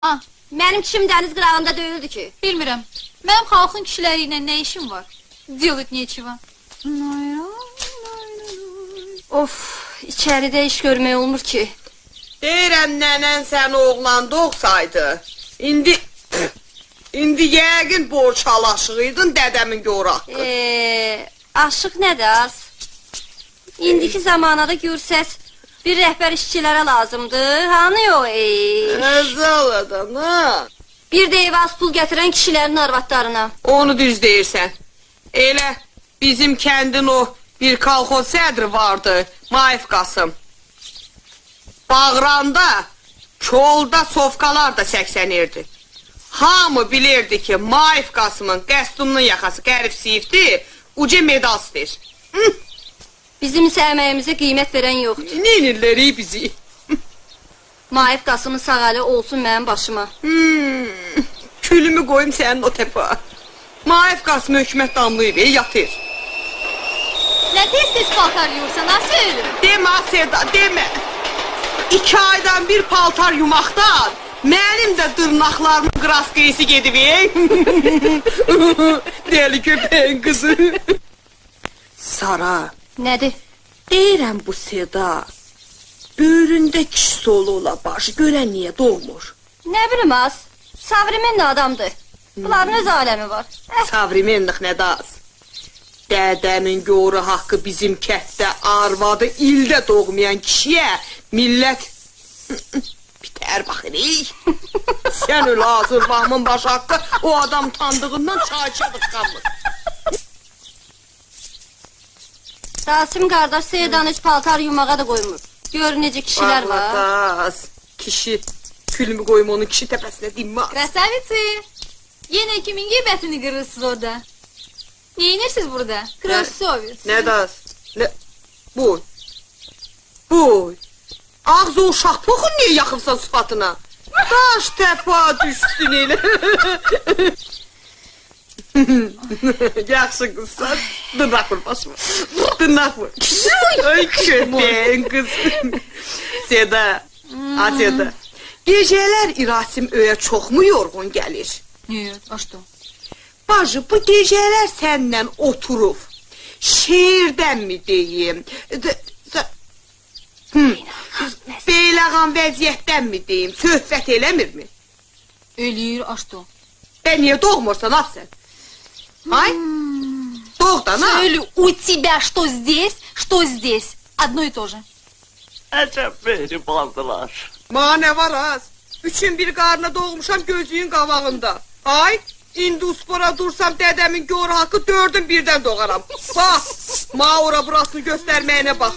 Ah, Mənim kişim dəniz qırağında deyildi ki. bilmirəm. Mənim xalqın kişiləri ilə nə işim var? Делать нечего. Of, içəridə iş görmək olmur ki. Deyirəm nənən səni oğlan doğsaydı. İndi yəqin borçalı aşığı idin dədəmin gor haqqı. Aşıq nədir az? İndiki zamanada görsəz bir rəhbər işçilərə lazımdır. Hanı o? Əzaladan ha. Bir də evə az pul gətirən kişilərin arvadlarına. Onu düz deyirsən. Elə bizim kəndin o bir kolxoz sədri vardı, Maif Qasım. Bağranda, kolda sofkalar da səksənirdi. Hamı bilirdi ki, Maif Qasımın qəstumunun yaxası qərib siyifdi, uca medal istəyir. Bizim isə əməyimizə qiymət verən yoxdur. Neynirlər ey bizi? Maif Qasımın sağ əli olsun mənim başıma. Külümü qoyum sənin o təpə. Maif Qasım hökumət damlayıb, ey, yatır. Nə tez-tez paltar yuyursan, ha söylüm. Demə Seda, demə. 2 aydan bir paltar yumaqdan mənim də dırnaqlarımın qraskıyısı gedib, ey. Dəli köpəyin qızı. Sara, Nədir? deyirəm bu Seda böyründə kişi solu ola başı, görən niyə doğmur? Nə bilim az. Savrimenli adamdır. Bunların öz aləmi var. Savrimenlik nə də az. Dədəmin goru haqqı bizim kətdə arvadı ildə doğmayan kişiyə millət bitər baxır ey. Sən öl hazır vahmın baş haqqı o adam utandığından çay içə qısqanmır. Rasim qardaş Sedanı heç paltar yumağa da qoymur. Gör necə kişilər var. Bağlataz. Kişi külümü qoyum onun kişi təpəsinə dinmez. Красавицы! Yenə kimin qeybətini qırırsınız orada? Neyinirsiniz burada? Красавиц. Nə də az? Nə? Buy. Buy. Ağzı o uşaq poxun niyə yaxıbsan sıfatına? Daş təpa düşsün elə. Yaxşı qızsan. Dırnaq vur başıma. Dırnaq vur. Ay köpəyin qız. Seda. Ha Seda. Gecələr İrasim öyə çoxmu yorğun gəlir? Нет, а что? Bacı, bu gecələr səndən oturub, şeirdənmi deyim, Beyləğan vəziyyətdənmi deyim, söhbət eləmirmi? Eləyir, a что? Bə niyə doğmursan, ah sən? Ay, doğ da, na? Söyle, у тебя что здесь, что здесь. Одно и то же. Əcəb mehribandılar. Mənə nə var az? Üçün bir qarına doğmuşam gözlüyün qabağında. Ay, indi uspora dursam dədəmin gor haqqı 4-ün birdən doğaram. Bax, ma ora burasını göstərməyinə bax.